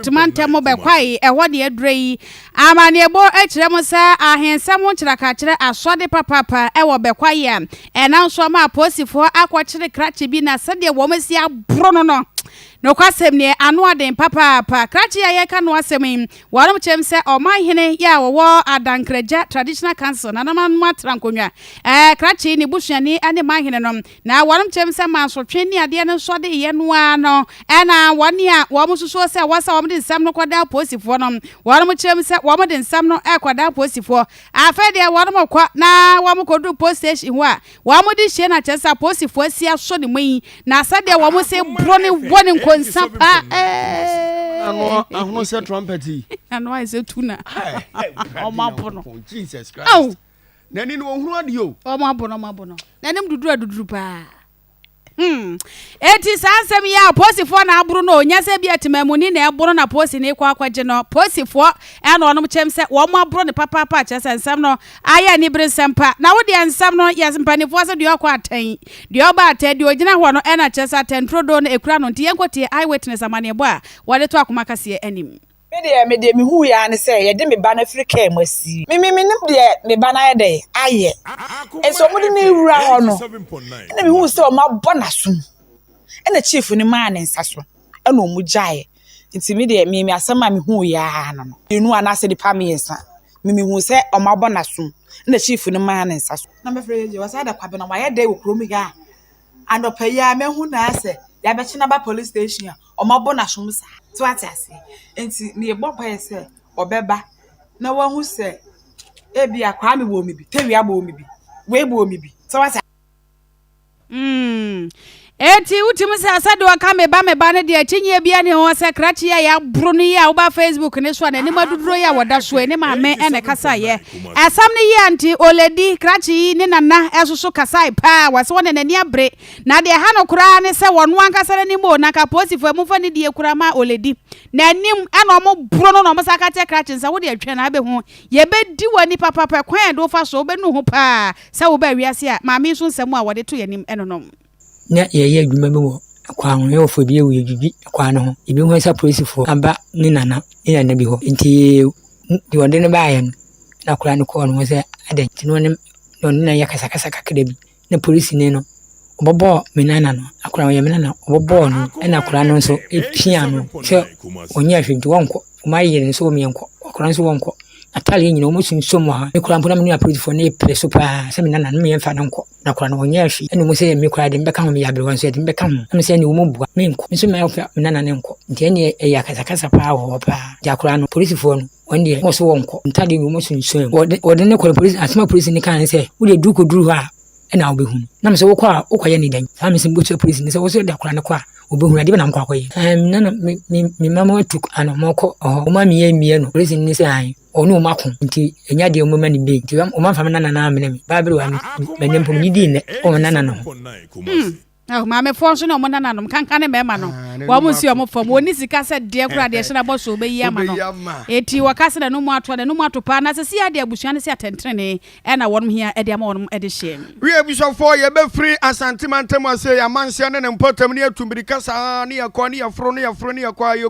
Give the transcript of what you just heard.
North mantam Bɛkwae, ɛhɔ ne aduro yi. Amanneɛbɔ kyerɛ mu sɛ ahensɛm ho nkyerɛkakyerɛ asɔde papaapa wɔ Bɛkwae a ɛnam so ama apolisifoɔ akɔkyere krakye bi na sɛdeɛ wɔn asi aboro no no, nokwasɛm nie, ano aden papaapa. Krakye a yɛreka no asɛm yi, wɔnom kyerɛm sɛ ɔmanhene yɛ a wɔwɔ Adankragya Traditional Council, nananom atra nkonnwa, ɛɛ krakye ne busuani ne manhene no, Na wɔnom kyerɛm sɛ mansotwe ne adeɛ no nso de yɛ no ara no ɛna wɔn a wɔn susuo sɛ wɔ sɛ wɔn de nsɛm no kɔda apolisifoɔ no, wɔnom kyerɛm sɛ wɔn de nsɛm no ɛkɔda apolisifoɔ. Afei deɛ wɔnom kɔ na wɔn kɔduru post station hɔ a wɔn de hyia na kyerɛ sɛ apolisifoɔ asi asɔ ne mu yi na sɛdeɛ wɔn se boro ne wɔ ne nkonsa pa ee. Ano ahono sɛ trumpet yi. Ano ayɛ sɛ tuna. Wɔn abo no. Jesus Christ. N'ani no ɔhunu adeɛ o. Wɔn abo no, wɔn abo no. N'anim duduru aduduru paa. Hmm. Eti saa nsɛm yi a polisifoɔ na aboro no, nyɛ sɛ bi a temamuni na ɛboro na polisini kɔ akɔgye no. Polisifoɔ ɛna wɔn kyɛm sɛ wɔn aboro no papaapa, kyerɛ sɛ nsɛm no ayɛ anibere nsɛm pa. Na wo deɛ nsɛm no yɛ mpanimfoɔ sɛ deɛ ɔkɔ atɛn, deɛ ɔba atɛn, deɛ ɔgyina hɔ no ɛna kyerɛ sɛ atɛnturodoo no ekura no. Nti yɛnkɔtie Eyewitness amanneɛbɔ a wɔde to akoma kaseɛ anim. Me deɛ, me deɛ mehuiɛ ara ne sɛ yɛde me ba no afiri kaa mu asi. Me me mennim deɛ me ba no ayɛ dɛn ayɛ. Nso wɔde no rewura hɔ no, ɛna mehuu sɛ wɔabɔ n'asom. Ɛna chief no maa ne nsa so, ɛna wɔgyaeɛ. Nti me deɛ, me me asɛm a mehuiɛ ara no no. Mmienu anaasɛ nnipa mmiɛnsa. Me mehuu sɛ wɔabɔ n'asom, ɛna chief no maa ne nsa so. Na mɛfrɛ yɛ wɔsɛ ada Kwabena wayɛ dɛn wɔ kurom ha a anɔpa yi ara mahu no ara sɛ yɛabɛkye no aba police station a wɔabɔ no asom saa. So wate aseɛ? Nti mebɔ mpaeɛ sɛ ɔbɛba na wahu sɛ ebia Kwame bɔɔ me bi, Tawia bɔɔ me bi, wei bɔɔ me bi. So wate Mm. Eti wotumi sɛ sɛdeɛ ɔka me ba me ba no deɛ akyinnyeɛ biara ne ho sɛ krakye a yɛaboro no yi a woba Facebook ne so a n'anim aduduro yi a wɔda so yi ne maame ɛna ɛkasaeɛ. Asɛm no yie a nti Oledi krakye yi ne nana ɛsoso kasae paa wɔ sɛ wɔne n'ani abere. Na deɛ ɛha no koraa ne sɛ wɔno ankasa n'anim o na nka apolisifoɔ yi momfa nidie koraa ma Oledi. N'anim ɛna wɔn boro no na wɔn san ka kyerɛ krakye no sɛ wodeɛ twɛn na abɛhu yɛbɛdi w'ani papapa kwan a yɛde wo fa so wobɛnu ho paa sɛ wobaa wiase a maame yi so nsɛm a wɔde to yɛn anim ɛnonom. Na yɛreyɛ adwuma bi wɔ kwan ho, yɛwɔ fam bi yɛredwidwi kwan no ho. Yɛbɛhu sɛ apolisifoɔ aba ne nana ne nana bi hɔ. Nti deɛ ɔde no baeɛ no, na akwadaa no kɔɔ ne ho sɛ adɛn nti na ɔne ɔne no ayɛ kasakasa kakra bi. Na polisini no, ɔbɔbɔɔ me nana no, akwadaa no ɔyɛ me nana, ɔbɔbɔɔ no ɛna akwadaa no nso piaa no sɛ ɔnyɛɛ hwee nti ɔnkɔ. Wɔayere no sɛ wɔn yɛnkɔ, akwadaa no nso wɔnkɔ. N'ataadeɛ nyinaa wɔsunsuam wɔ ha. Me koraa mpo na me ne apolisifoɔ no repere so paa sɛ me nana no yɛmfa no nkɔ. Na akwadaa no ɔnyɛɛ hwee. Ɛna wɔn sɛ me koraa de mebɛka ho meyɛ aberewa nso yɛde mebɛka ho. Na me sɛ ɛne wɔn bua menkɔ. Me nso mɛmfa me nana no nkɔ. Nti ɛneɛ ɛyɛ akasakasa paa wɔ hɔ paa. Nti akwadaa no polisifoɔ no wɔn deɛ wɔn so wɔnkɔ. Ntaadeɛ nyinaa wɔsunsuam. Wɔde wɔde no kɔ no polisi asɛm a polisi no kaa ne sɛ wodeɛ duru kɔduru hɔ a ɛna wobɛhu no. Na me sɛ wokɔ a wokɔyɛ ne dɛn? Saa me sɛ mebɛtua polisi no sɛ wo sɛ de akwadaa no kɔ a wɔbɛhu adeɛ bɛ na mokɔ akɔyɛ. Ɛɛ me nana me me me mma mo atu ano mɔkɔ hɔ. Wɔn ameyɛ mmie no polisi no sɛ ae ɔne wɔn ako nti ɛnyɛ adeɛ wɔn ma no bail nti wɔn amfa me nana no ammrɛ me. Baa bere wa m'ani mpo menni nnɛ wɔ me nana no ho. Hmm. Oh, maamefoɔ nso ne wɔn nananom kanka ne mmarima no Ah, ne wɔn nom nsi ato. wɔn fam wɔn ni sika sɛ deɛ koraa deɛ hyɛn abɔ so wɔbɛyi ama no Wobɛyi ama. eti wɔka sɛ n'anum ato a n'anum ato paa na sɛ si adeɛ abusua no sɛ atɛntrenee ɛna wɔn hia ɛde ama wɔn ɛde hyɛ. Wie abusuafoɔ, yɛbɛfiri Asante mantam ase, amanseɛ ne ne mpɔtam ne yɛatu mmirika saa ne yɛkɔ ne yɛforo ne yɛforo ne yɛkɔ a yɛ.